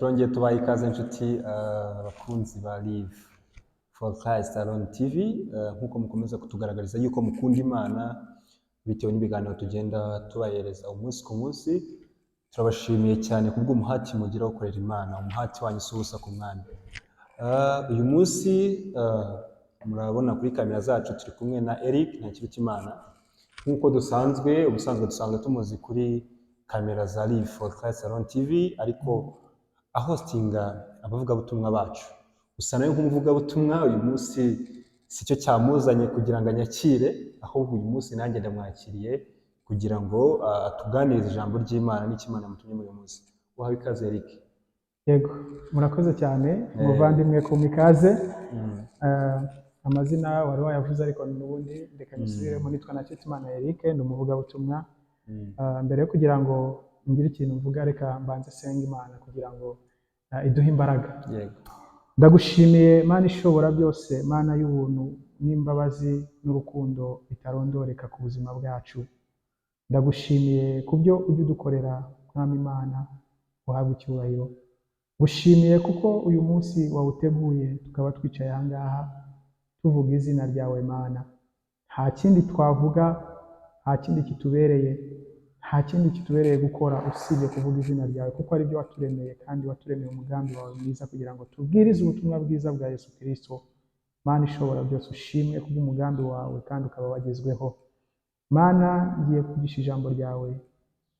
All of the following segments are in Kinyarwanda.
Turongeye tubaha ikaze inshuti, abakunzi ba Live for Christ Alone TV, nk'uko mukomeza kutugaragariza yuko mukunda Imana bitewe n'ibiganiro tugenda tubahereza umunsi ku munsi. Turabashimiye cyane kubw'umuhati mugira wo gukorera Imana. Umuhati wanyu si ubusa ku Mwami. Uyu munsi murabona kuri kamera zacu turi kumwe na Eric Ntakirutimana, nk'uko dusanzwe, ubusanzwe dusanzwe tumuzi kuri kamera za Live for Christ Alone TV, ariko ahostinga abavugabutumwa bacu. Gusa nawe nk'umuvugabutumwa, uyu munsi si cyo cyamuzanye kugira ngo anyakire, ahubwo uyu munsi nanjye ndamwakiriye kugira ngo atuganirize ijambo ry'Imana n'icyo Imana yamutumye muri uyu munsi. Uhawe ikaze, Eric. Yego, murakoze cyane, muvandimwe, kumpa ikaze. Amazina wari wayavuze, ariko n'ubundi reka nyisubiremo. Nitwa Ntakirutimana Eric, ndi umuvugabutumwa. Mbere yo kugira ngo ngire ikintu mvuga, reka mbanze senga Imana kugira ngo iduhe imbaraga. Ndagushimiye, Mana ishobora byose, Mana y'ubuntu n'imbabazi n'urukundo bitarondoreka ku buzima bwacu. Ndagushimiye ku byo ujya udukorera, Mwami Imana, uhabwe icyubahiro. Ngushimiye kuko uyu munsi wawuteguye, tukaba twicaye aha ngaha tuvuga izina ryawe, Mana. Nta kindi twavuga, nta kindi kitubereye, nta kindi kitubereye gukora usibye kuvuga izina ryawe, kuko ari byo waturemeye, kandi waturemeye umugambi wawe mwiza kugira ngo tubwirize ubutumwa bwiza bwa Yesu Kristo. Mana ishobora byose, ushimwe kubw'umugambi wawe kandi ukaba wagezweho. Mana, ngiye kugisha ijambo ryawe,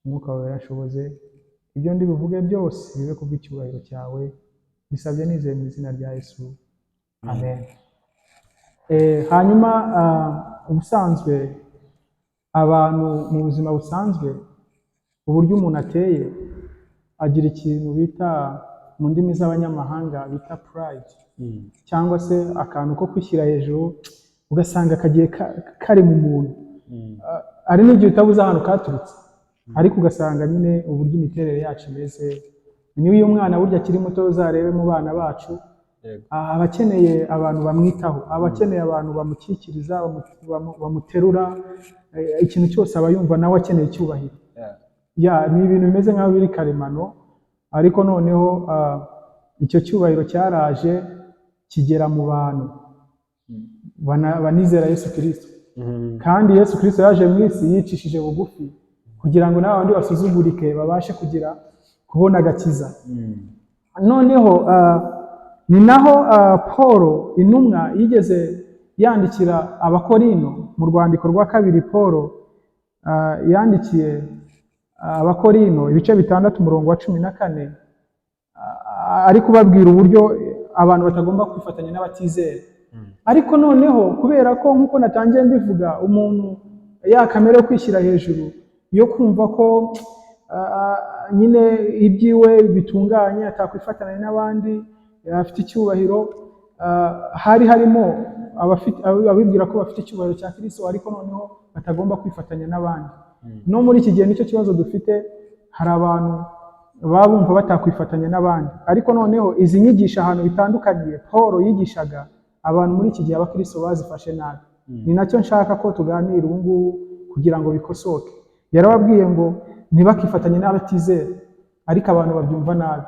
Umwuka wawe yarashoboze, ibyo ndi buvuge byose bibe kubw'icyubahiro cyawe. Bisabye nizeye mu izina rya Yesu, amen. Hanyuma ubusanzwe abantu mu buzima busanzwe, uburyo umuntu ateye, agira ikintu bita mu ndimi z'abanyamahanga bita pride, cyangwa se akantu ko kwishyira hejuru, ugasanga kagiye kari mu muntu. Hari n'igihe utabuze ahantu katurutse, ariko ugasanga nyine uburyo imiterere yacu imeze. Niyo uyu mwana burya akiri muto, uzarebe mu bana bacu, aba akeneye abantu bamwitaho, aba akeneye abantu bamukikiriza, bamuterura, ikintu cyose aba yumva nawe akeneye icyubahiro. Ya, ni ibintu bimeze nk'aho biri karemano, ariko noneho icyo cyubahiro cyaraje kigera mu bantu banizera Yesu Kirisito. Kandi Yesu Kirisito yaje mu isi yicishije bugufi kugira ngo n'abandi basuzugurike babashe kugira kubona agakiza. Noneho ni naho Paul intumwa yigeze yandikira Abakorino mu rwandiko rwa kabiri Paul yandikiye Abakorino, ibice 6, umurongo wa 14, ari kubabwira uburyo abantu batagomba kwifatanya n'abatizera. Ariko noneho kubera ko, nk'uko natangiye mbivuga, umuntu ya kamere yo kwishyira hejuru, yo kumva ko nyine ibyiwe bitunganye, atakwifatanya n'abandi, afite icyubahiro, hari harimo abibwira ko bafite icyubahiro cya Kristo, ariko noneho batagomba kwifatanya n'abandi. No muri iki gihe nicyo kibazo dufite. Hari abantu baba bumva batakwifatanya n'abandi, ariko noneho izi nyigisho ahantu bitandukaniye, Paul yigishaga abantu muri iki gihe, abakristo bazifashe nabi. Ni nacyo nshaka ko tuganira ubu ngubu kugira ngo bikosoke. Yarababwiye ngo ntibakifatanye n'abatizera, ariko abantu babyumva nabi.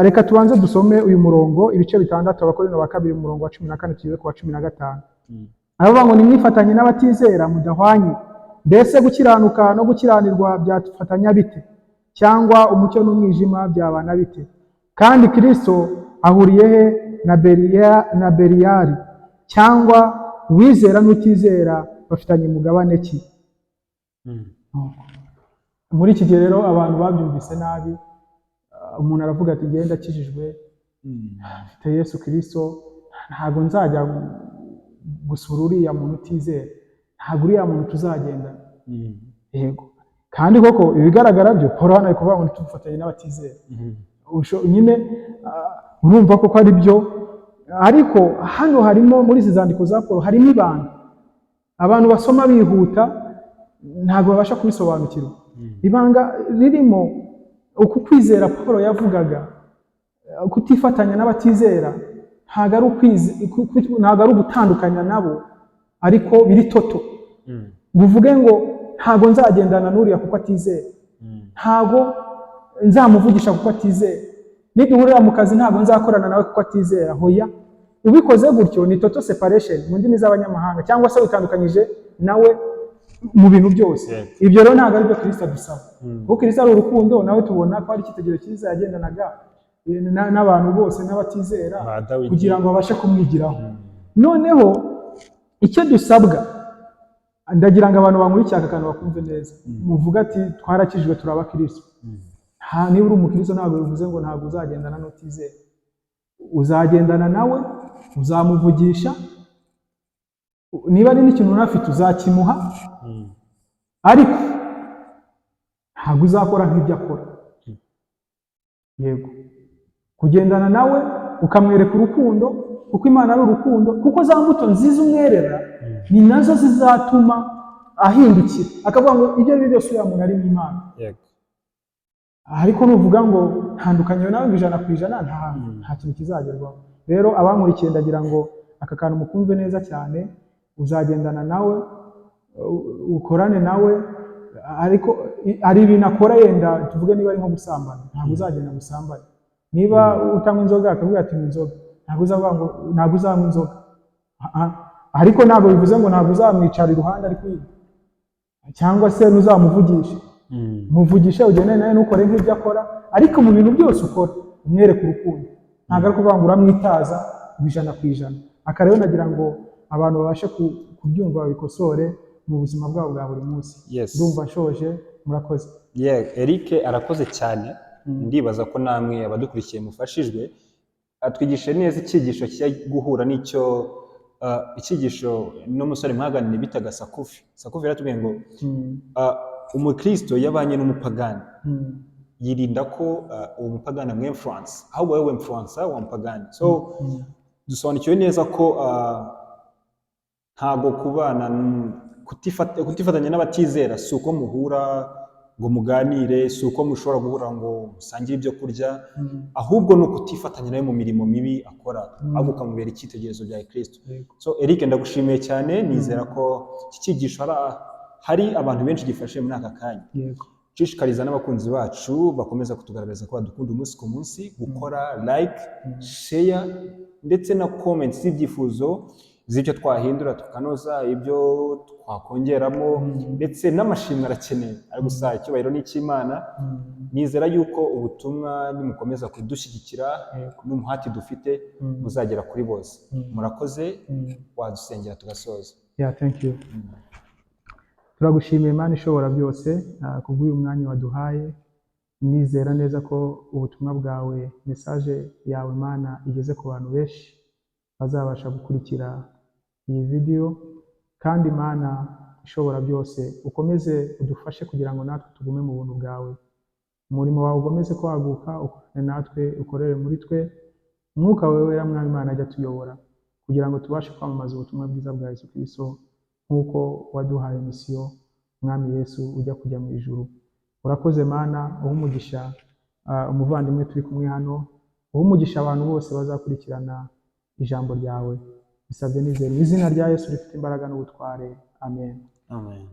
Reka tubanze dusome uyu murongo, ibice 6, Abakorino ba kabiri, umurongo wa 14 tugeze ku wa 15. Aravuga ngo: "Nimwifatanye n'abatizera mudahwanye. Mbese gukiranuka no gukiranirwa byafatanya bite? Cyangwa umucyo n'umwijima byabana bite? Kandi Kristo ahuriye he na Beliyali? Cyangwa uwizera n'utizera bafitanye mugabane ki?" Muri iki gihe rero abantu babyumvise nabi. Umuntu aravuga ati: "Ngenda akijijwe, mfite Yesu Kristo, ntabwo nzajya gusura uriya muntu utizera, ntabwo uriya muntu tuzagendana." Yego, kandi koko ibigaragara byo, Paul hano ari kuvuga ngo ntitufatanye n'abatizera. Nyine urumva koko ari byo, ariko hano harimo, muri izi zandiko za Paul harimo ibanga abantu basoma bihuta ntabwo babasha kubisobanukirwa. Ibanga ririmo, uku kwizera Paul yavugaga, kutifatanya n'abatizera, ntabwo ari ugutandukanya nabo, ariko biri total, ngo uvuge ngo ntabwo nzagendana n'uriya kuko atizera, ntabwo nzamuvugisha kuko atizera. Niduhurira mu kazi, ntabwo nzakorana nawe kuko atizera. Hoya, ubikoze gutyo ni total separation mu ndimi z'abanyamahanga, cyangwa se witandukanyije nawe mu bintu byose. Ibyo rero ntabwo aribyo Kristo adusaba, kuko Kristo ari urukundo. Nawe tubona ko ari icyitegererezo cyiza, yagendanaga n'abantu bose n'abatizera Ba Dawidi. kugira ngo babashe kumwigiraho. Noneho icyo dusabwa, ndagira ngo abantu bankurikiye aka kantu bakumve neza. Muvuga ati twarakijijwe, turi abakristo. Niba uri umukristo, ntabwo bivuze ngo ntabwo uzagendana n'utizera. Uzagendana nawe, uzamuvugisha, niba ari n'ikintu unafite uzakimuha, ariko ntabwo uzakora nk'ibyo akora. Yego, kugendana nawe ukamwereka urukundo, kuko Imana ari urukundo, kuko za mbuto nziza umwerera ni nazo zizatuma ahindukira akavuga ngo ibyo ari byo byose uriya muntu ari mu Imana. Ariko nuvuga ngo ntandukanye nawe ngo 100%, nta kintu kizagerwaho. Rero abankurikiye, ndagira ngo aka kantu mukumve neza cyane. Uzagendana nawe, ukorane nawe, ariko hari ibintu akora, yenda tuvuge niba ari nko gusambana, ntabwo uzagenda gusambana. Niba utanywa inzoga, akavuga ati nywa inzoga, ntabwo uzavuga ngo ntabwo uzanywa inzoga. Ah, ah. Ariko ntabwo bivuze ngo ntabwo uzamwicara iruhande ari kwiga, cyangwa se ntuzamuvugishe. Muvugishe, ugendane nawe, ntukore nk'ibyo akora, ariko mu bintu byose ukora umwereke urukundo. Ntabwo ari ukuvuga ngo uramwitaza ngo 100%. Aka rero nagira ngo abantu babashe kubyumva, babikosore mu buzima bwabo bwa buri munsi. Ndumva nshoje, murakoze. Yeah, Eric arakoze cyane. Ndibaza ko namwe abadukurikiye mufashijwe. Atwigishije neza icyigisho kijya guhura n'icyo icyigisho n'umusore mwaganiriye bitaga Sakufi. Sakufi yaratubwiye ngo umukristo yabanye n'umupagani, yirinda ko uwo mupagani amwinfluence, ahubwo wowe influence wa mupagani. So dusobanukiwe neza ko ntago kubana kutifatanya n'abatizera si uko muhura ngo muganire, si uko mushobora guhura ngo musangire ibyo kurya, ahubwo ni ukutifatanya nawe mu mirimo mibi akora, ahubwo ukamubera icyitegererezo bya Kristo. So Eric, ndagushimiye cyane. Nizera ko iki cyigisho hari abantu benshi gifashe muri aka kanya. Nshishikariza n'abakunzi bacu bakomeza kutugaragariza ko badukunda umunsi ku munsi gukora like, share ndetse na comment z'ibyifuzo z'ibyo twahindura tukanoza, ibyo twakongeramo, ndetse n'amashimwe arakenewe. Ariko gusa icyubahiro ni icy'Imana. Nizera yuko ubutumwa nimukomeza kudushyigikira n'umuhati dufite buzagera kuri bose. Murakoze. Wadusengera tugasoza. Yeah, thank you. Turagushimiye Imana ishobora byose, kubw'uyu mwanya waduhaye. Nizera neza ko ubutumwa bwawe, message yawe Mana, igeze ku bantu benshi bazabasha gukurikira iyi video. Kandi Mana ishobora byose, ukomeze udufashe kugira ngo natwe tugume mu buntu bwawe, umurimo wawe ukomeze kwaguka, ukorane natwe, ukorere muri twe. Umwuka wawe wera, Mwami Imana, ajya atuyobora kugira ngo tubashe kwamamaza ubutumwa bwiza bwa Yesu Kristo nk'uko waduhaye mission, Mwami Yesu, ujya kujya mu ijuru. Urakoze Mana, uha umugisha umuvandimwe turi kumwe hano, uha umugisha abantu bose bazakurikirana ijambo ryawe. Bisabye nizera mu izina rya Yesu rifite imbaraga n'ubutware, amen. Amen.